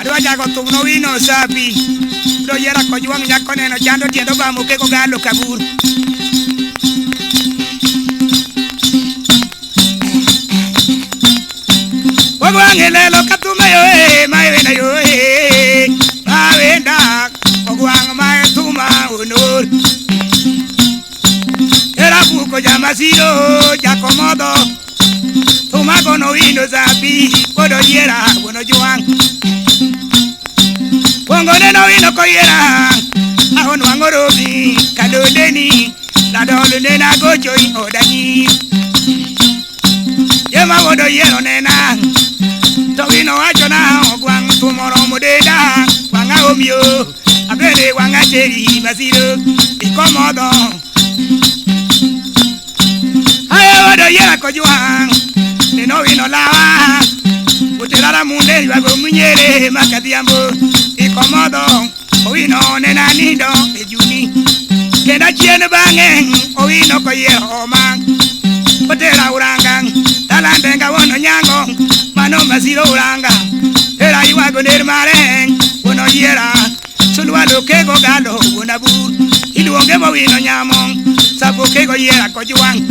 Adwa chako thum nowino sapi. Do yiera kojwang' nyako neno chando tiend obamo keko galo kabur. Ogwang' lelo kathume yo e ma wenda yo e ma wenda ogwang' ma thuma onor. Era buko jamasiro jakomodho thuma gono wino sapi kodo yiera wuon ojwang'. Kuongo neno wino koyiera ahonwang'o romi kadoleni ladol nena gocho i odanyi. Yema wuod oyiero nena to wino wachona ogwang' thum oromo denda wang'a omio abende wang'a teri masiro ikomodho. Aye wuod oyiera kojwang' neno wino lawa oterara munde ywago munyere makadhiambo ikomodho owino nena nindo e juni. Kendo achien bang'e owino koyiero oma otera uranga talandenga wuon onyango mano masiro uranga era ywago ner mare wuon oyiera sulwalo kego galo wuon abur iluonge mowino nyamo sapo kego yiera kojwang'.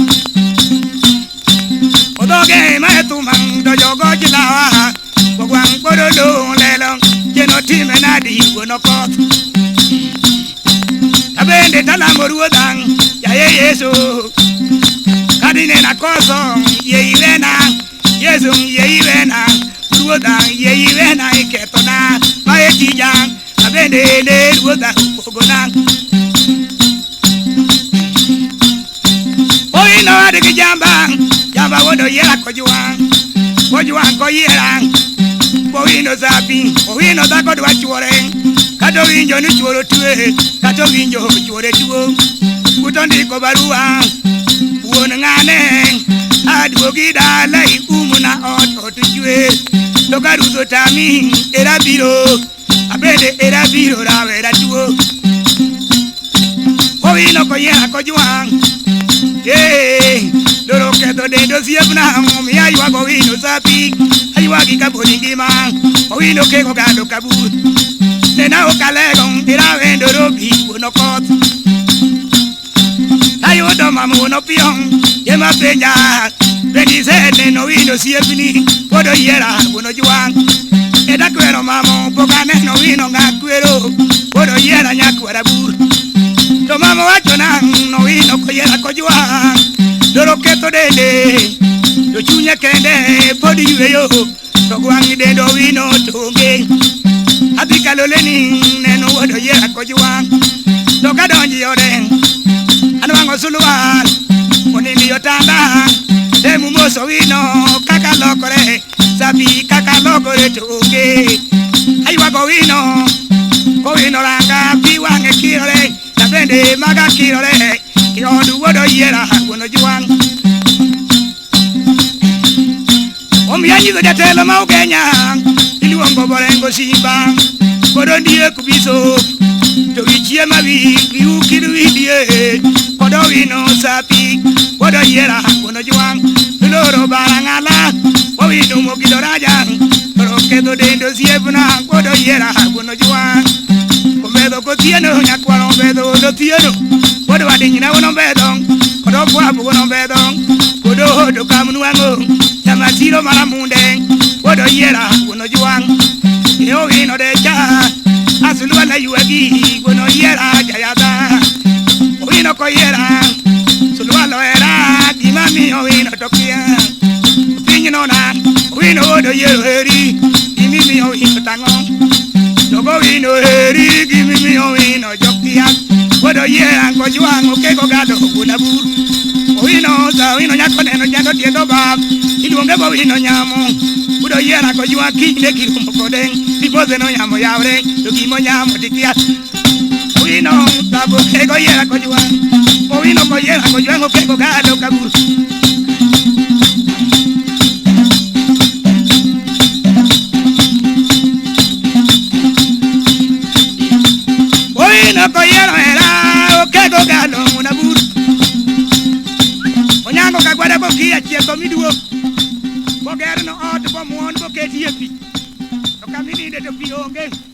Odhoge ma thuma to jogo jilawa ogwang' pod odong' lelo cheno time nadi wuon okoth. Abende talamo ruodha yaye Yesu kadinena koso yie iwena Yesu yie iwena ruodha yie iwena ikethona mae tija abende ne ruodha opogona. Owino adgi jamba jamba wuod oyiera kojwang' kojwang' koyiera owino sapi owino dhako dwa chuore kata owinjo ni chuoro twe kata owinjo chuore tuo kuto ndiko barua wuon ng'ane aduogi dala iumna ot ot chwe to ka ruth otami era biro abende era biro rawera tuo. Owino koyiera kojwang' ee doro ketho dend osiepna omiyo aywago owino sapi aywagi kapod ingima owino kego galo kabur nena ok alego irawendo robi wuon okoth. Ayudo mama wuon opiyo ema penja bende iseneno owino osiepni pod oyiera wuon ojwang'. Eda kwero mamo pok aneno owino ng'a kwero pod oyiera nyakwar abur. To mama wachona nowino koyiera kojwang' doro ketho dende to chunye kende pod yweyo to gwang' dend owino to onge. Adhi kaloleni neno wuod oyiera kojwang' to kadonjo e ode anwang'o sulwal onindo e otanda temo mos owino kaka lokore sapi kaka lokore to onge. Aywago owino kowino ranga pi wang'e kirore tabende maga kirore i od wuod oyiera wuon ojwang'. Omiyo anyiso jatelo ma Ugenya iluongo Borengo Simba kod ondiek biso to wichie mawi giukir widie kod owino sapi kod oyiera wuon ojwang' iloro barang'ala owino mogido raja koro ketho dend osiepna kod oyiera wuon ojwang'. Ombedho gotieno nyakwar ombedho otieno pod wadinyna wuon ombedho kod ofwambo wuon ombedho kod ohodo kamnwang'o jamasiro maramunde kod oyiera wuon ojwang'. E owino decha asulwala ywagi wuon oyiera jayadha owino koyiera sulwal ohera gima miyo owino to kia piny nona owino wuod oyiero heri gimimiyo owino tang'o jogo owino heri gimimiyo owino jokia wuod oyiera kojwang' okego gado wuon abur. Owino sa owino nyako neno chando tiend obab iluonge bowino nyamo wuod oyiera kojwang' kinyne kiromo kode lipose nonyamo yawre to gimonyamo tikia. Owino sabo kego yiera kojwang' owino koyiera kojwang' okego gado kabur. Owino koyiero hera okego galo wuon abur. Onyango kagwada bokia chietho miduok bogerno ot bomuon boketie pi. To Kamininde to pi onge.